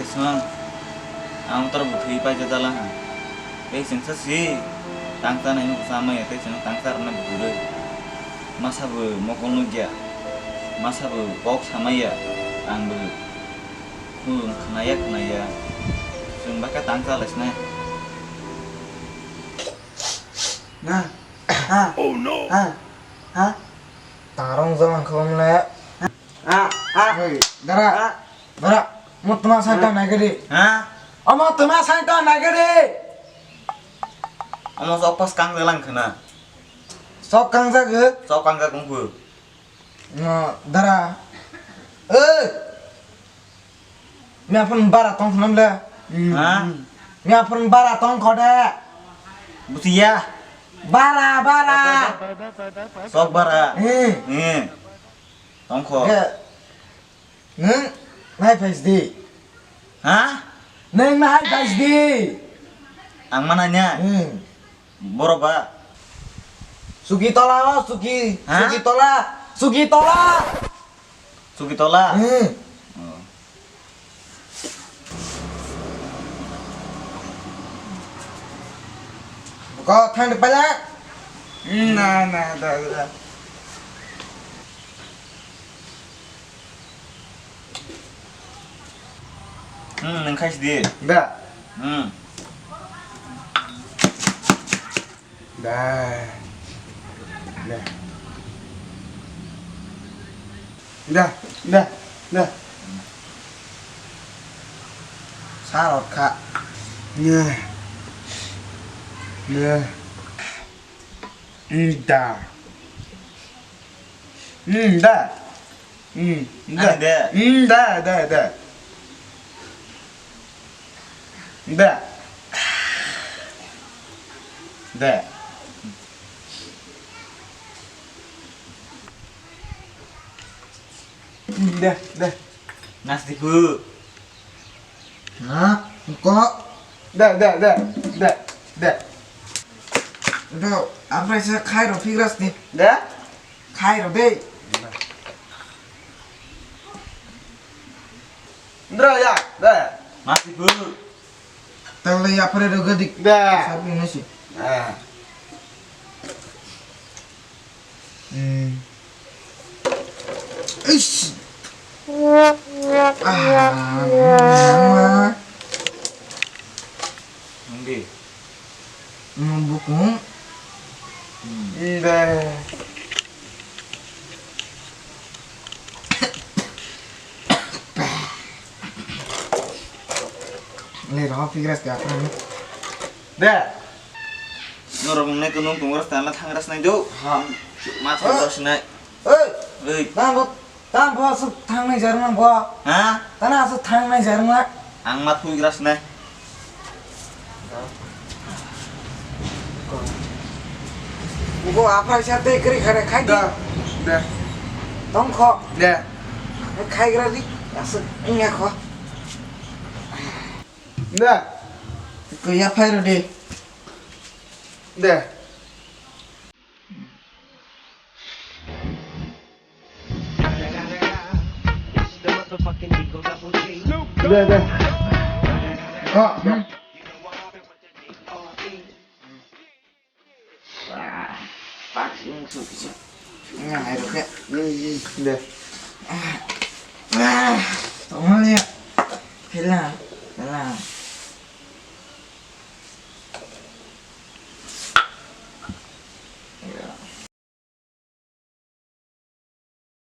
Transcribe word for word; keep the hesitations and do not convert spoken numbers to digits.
Song, ang tor bo thwi paijak dala ha. Tei chwngsa si tangsa nai nuk sa maya, tei chwng tangsa rwna bo kwrwi. Masa bo mokol nukya, masa bo kok samaya, ang bo khulum khnaya khnaya. Chwng baka tangsa lai sinai. Na, ha, oh no, ha, ha. Tarong jalan khulum le. Ha, ha. Hei, dara. Ha. Dara, mo tma sai ta nai gari. Ha? Omo tma sai ta nai gari. Omo sok pas kang jalan khna. Sok kang jago. Sok kang jago phu. No, dara. Eh. Mi aphun bara tong khna le. Ha? Mi aphun bara tong khode. Busia. Bara, bara. Sok bara. Eh. Eh. Tongkho. Khe nwng nai phai sidi. Ha? Nwng nai phai sidi. Ang mana nya? Hmm. Boro ba? Suki tola o, suki. Ha? Suki tola. Suki tola. Suki tola? Hmm. Oh. Ko thang de pala. Hmm, na, na, da, da. Hmm, nang khai sidi. Da. Hmm. Da. Da. Da, da, da. Sa rot kha. Ne. Ne. Mm, da. Mm, da. Mm, da. Ani de. Mm, da, da, da. Da. Da. Da, da. Nasti ku. Ha? Ko? Da, da, da, da, da. Do, apa sih khai ro figras ni? Da? Khai ro deh. Ndra ya, da. Nasti ku. Tang le ya pare ro gadik. Da. Sabi nasi. Ah. Hmm. Eish. Ah, mama. Hindi. Mabukung. Hmm. Hindi. Le, roho figras ka apa ni? Da. Norok nungnai kunung tungras tala thangras nai do. Ha. Ma thangras nai. Oi. Oi. Tang bo, tang bo asuk thangnai jarna bo. Ha? Tana asuk thangnai jarna. Ang ma thui gras nai. Ugo aphai sa tei kri khare khai di. Da. Da. Tong kho. Da. Khai gra di. Asuk nya kho. Da. Ko ya phai ro de. Da. Deh, deh. Oh, hmm. Wah, paksing susu. Nah, ayo, Kak. Deh. Ah, tolong ya. Hilang.